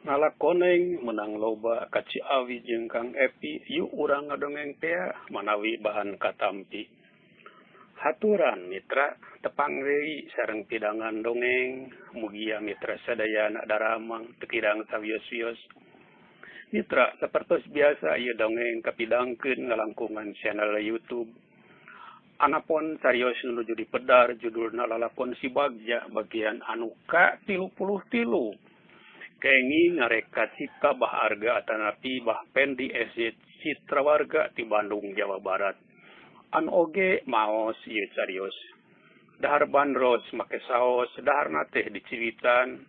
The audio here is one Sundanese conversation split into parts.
Ngalakoneng menang loba ka Ciawi jeung Kang Epi yuk urang ngadongeng tea manawi bahan katampi. Haturan mitra tepang deui sareng pidangan dongeng mugia mitra sadayana daramang teu kirang sawios-wios. Mitra sapertos biasa ieu dongeng kapidangkeun ngalangkungan channel YouTube. Anapon carios nu nuju dipedar judulna Lalakon Si Bagja bagian anu ka-33. Kenging ngareka cipta Bah Arga atanapi Bah Pendi SJ Citrawarga ti Bandung, Jawa Barat. Anu oge maos ieu carios. Dahar bandros make saos, daharna teh diciwitan.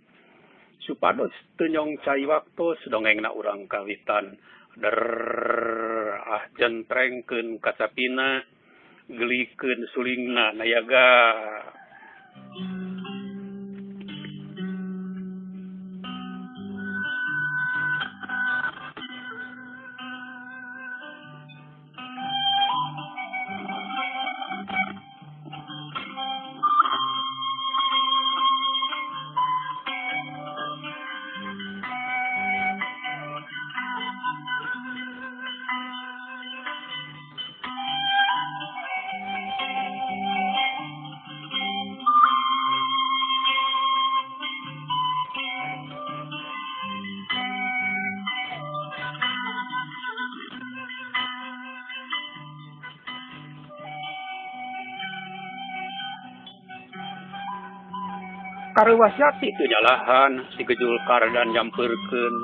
Supados teu nyong cai waktos dongengna urang kawitan. Derrrr ah jentrengkeun kacapina, geulikeun sulingna nayaga. Kareuwas Yati teu nyalahan si gejul Kardan nyampeurkeun.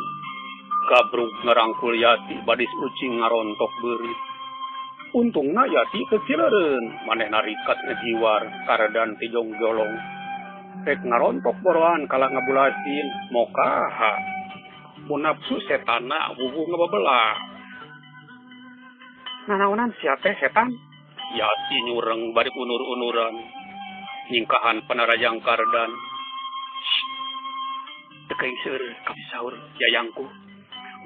Gabrug ngarangkul Yati badis ucing ngarontok beurit. Untungna Yati teu cileureun, manehna rikat ngajiwar Kardan ti jongjolong. Rek ngarontok boroan kalah ngabulasin, mokaha. Ku nafsu setanna wuwuh ngababelah. Nanaonan sia teh setan? Yati nyureng bari unur-unuran. Nyingkahan panarajang Kardan. Teu kaing seueur kami saur yayangku.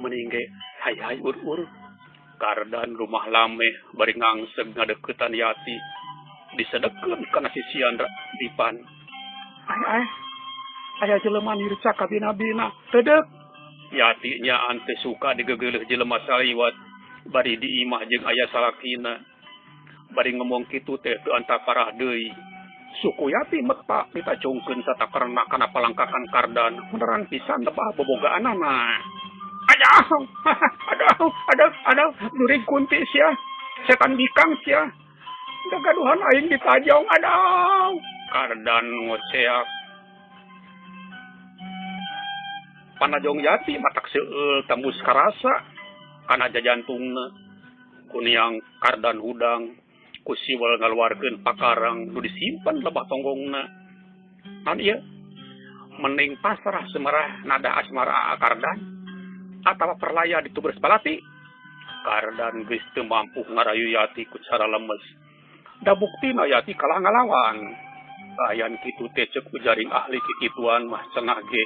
Mending ge hay-hay ur-ur. Kardan rumah lameh bari ngangseg ngadeuketan Yati. Disedekeun kana sisian dipan. Ay ay. Aya jelema nirca kabina-bina. Teudeup. Yati nyaan teu suka digegeuleuh jelema saliwat bari di imah jeung aya salakina. Bari ngomong kitu teh teu antaparah deui. Suku Yati meta ditacungkeun satakerna kana palangkakan Kardan. Beneran pisan lebah bobogaanana. Aduh, aduh, aduh, aduh, durig kunti sia. Setan bikang sia. Gagaduhan aing ditajong, aduh. Kardan ngoceak. Panajong Yati matak seueul tembus karasa kana jajantungna. Kuniang Kardan hudang. Ku siwel ngaluarkeun pakarang nu disimpen lebah tonggongna. Naon ieu? Mending pasrah semerah nada asmara Aa Kardan atawa perlaya ditubres balati. Kardan geus teu mampu ngarayu Yati ku cara lemes. Da buktina Yati kalah ngalawan. Kaayaan kitu teh ceuk ujaring ahli kikituan mah cenah ge.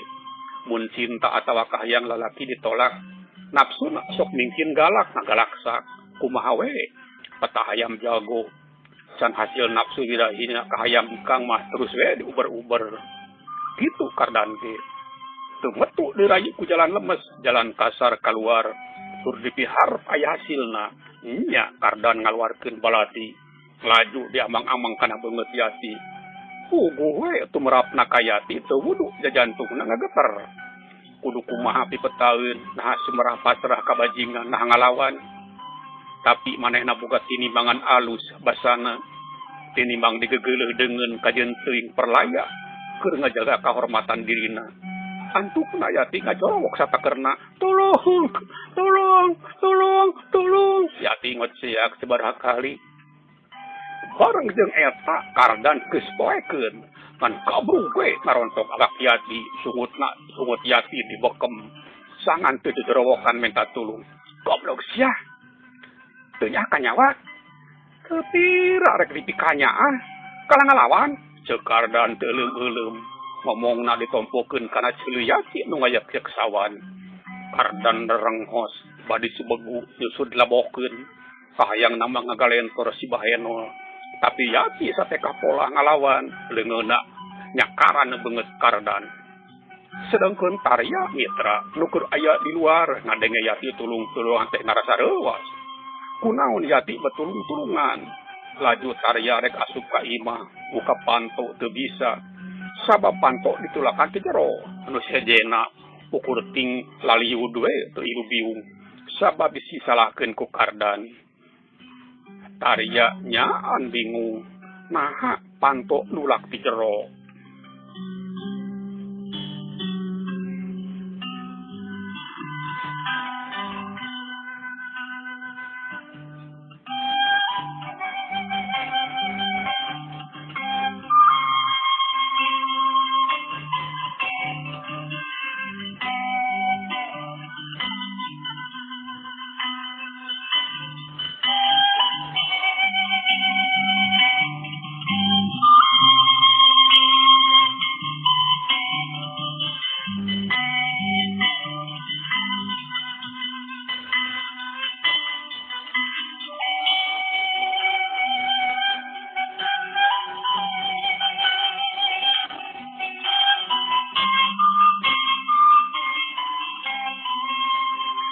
Mun cinta atawa kahayang lalaki ditolak, nafsuna sok mingkin galak ngagalaksak. Kumaha we? Petah hayam jago. Can hasil nafsu wirahina kahayam ikang mah terus we diuber-uber. Kitu Kardan ge. Teu metu dirayu ku jalan lemes, jalan kasar kaluar. Tur dipiharep aya hasilna. Nya Kardan ngaluarkeun balati. Laju diamang-amang kana beungeut Yati. Puguh we tumerapna ka Yati teu wudu jajantungna ngageter. Kudu kumaha pipetaeun, naha sumerah pasrah ka bajingan, naha ngalawan. Tapi manehna boga tinimbangan alus basana. Tinimbang digegeuleuh deungeun kajeun teuing perlaya keur ngajaga kahormatan dirina. Antukna Yati ngacorowok satakerna. Tolong, tolong, tolong, tolong. Yati ngoceak sabaraha kali. Bareng jeung eta Kardan geus poekeun. Ngan kabrug we ngarontok awak Yati, sungutna sungut Yati dibekem. Sangan teu jojorowokan minta tulung. Goblok sia. Teu nyaah ka nyawa. Teu pira rek dipikanyaah. Kalah ngalawan. Ceuk Kardan teu euleum-euleum. Ngomongna ditompokeun kana ceuleuh Yati nu ngayek-yek sawan. Kardan renghos badi subegu nyusud labokeun. Kahayang nama ngagalentor si Bahenol. Tapi Yati satekah pola ngalawan leungeunna nyakaran beungeut Kardan. Sedangkeun Tarya mitra nu keur aya di luar ngadenge Yati tulung-tulungan teh ngarasa reuwas. Kunaon Yati betulung-tulungan? Laju Tarya rek asup ka imah, buka panto teu bisa. Sabab panto ditulakan ti jero, anu sejena ukur ting laliud we teu ilu biung. Sabab bisi salahkeun ku Kardan. Tarya nyaan bingung, naha panto nulak ti jero.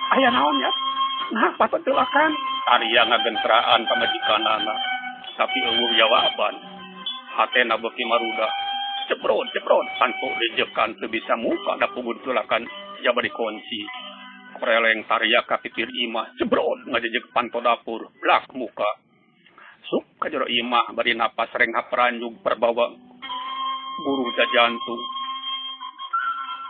Aya naon ya? Nah, patut tulakan. Tarya ngagentraan pamajikanana, tapi eueuh jawaban. Hatena beuki marudah. Ceprot, ceprot, panto dijekan teu bisa muka da puguh tulakan jaba dikunci. Koreleng Tarya ka pipir imah, cebrot ngajejeg panto dapur, blak muka. Suk ka jero imah bari napas renghap ranjug perbawa guru jajantung.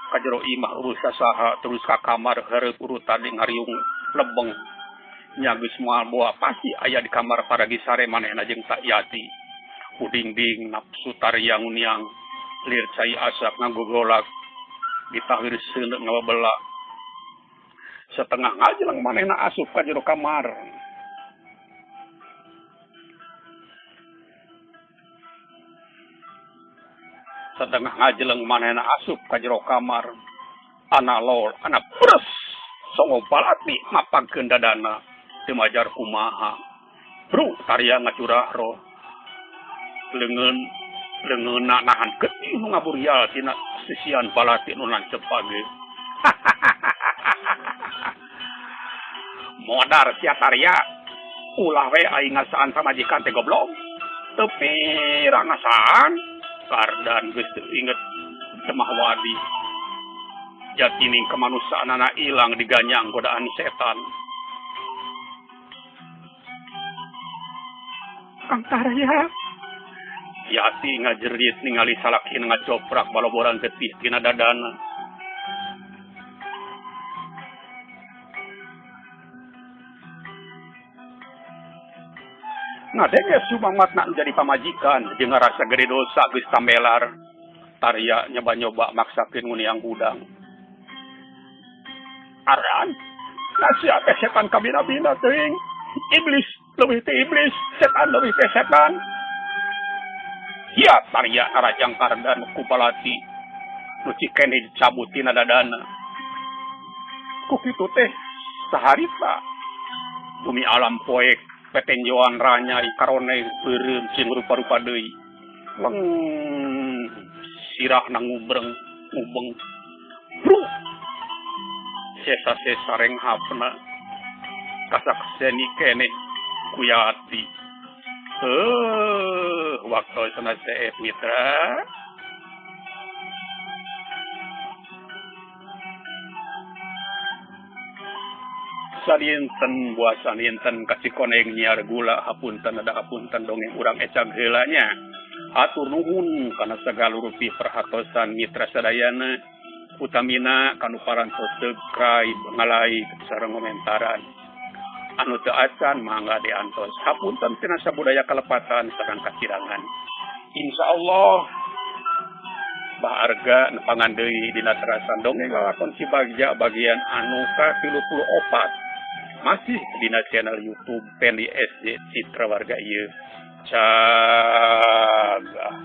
Ka jero imah urus saha terus ka kamar hareup urutan ngariung lebeng. Nya geus moal boa pasti aya di kamar paragi sare manehna jeung tak Yati. Udingding nafsu Tarya nguniang lir cai asak ngagogolak ditahir seuneu ngababela. Setengah ngajeleng manehna asup ka jero kamar. Setengah ngajeleng manehna asup ka jero kamar. Ana lor, ana pres. Songo balati mapagkeun dadana. Teu majar kumaha. Bru Tarya ngacurah roh. Leungeun leungeunna nahan getih nu ngaburial tina sisian balati nu nancep page. Modar sia Tarya. Ulah we aing ngasaan pamajikan teh goblok. Teu pira ngasaan. Kardan geus teu inget Semah Wadi. Jatining kemanusiaanana ilang diganyang godaan setan. Kang Tarya. Yati ngajerit ningali salakina ngacoprak baloboran getih tina dadana. Ngadenge sumangatna jadi pamajikan jeung ngarasa gede dosa geus tamelar. Tarya nyoba-nyoba maksakeun nguniang hudang. Aran, nasihat teh setan kabina-bina teuing. Iblis leuwih ti iblis, setan leuwih ti setan. Hiya Tarya ngarajang Kardan ku balati nu cikene dicabut tina dadana. Ku kitu teh saharita bumi alam poek petenjoan ranyai karone beureum sing rupa-rupa deui. Leng sirahna ngubreng ngubeng. Bru sesa-sesa renghapna kasakseni keneh ku Yati. Waktosna seep mitra. Sadinten buah saninten ka Cikoneng nyiar gula hapunten ada hapunten dongeng urang ecag heula nya. Hatur nuhun kana sagala rupi perhatosan mitra sadayana utamina kanu parantos subscribe ngalike sareng komentaran. Anu teu acan mangga diantos. Hapunten tina sabudaya kalepatan sareng kakirangan. Insyaallah Bah Arga nepangan deui dina terasan dongeng lalakon Si Bagja bagian anu ka-34 masih dina channel YouTube Pendi SJ Citra Warga ieu. Cagah.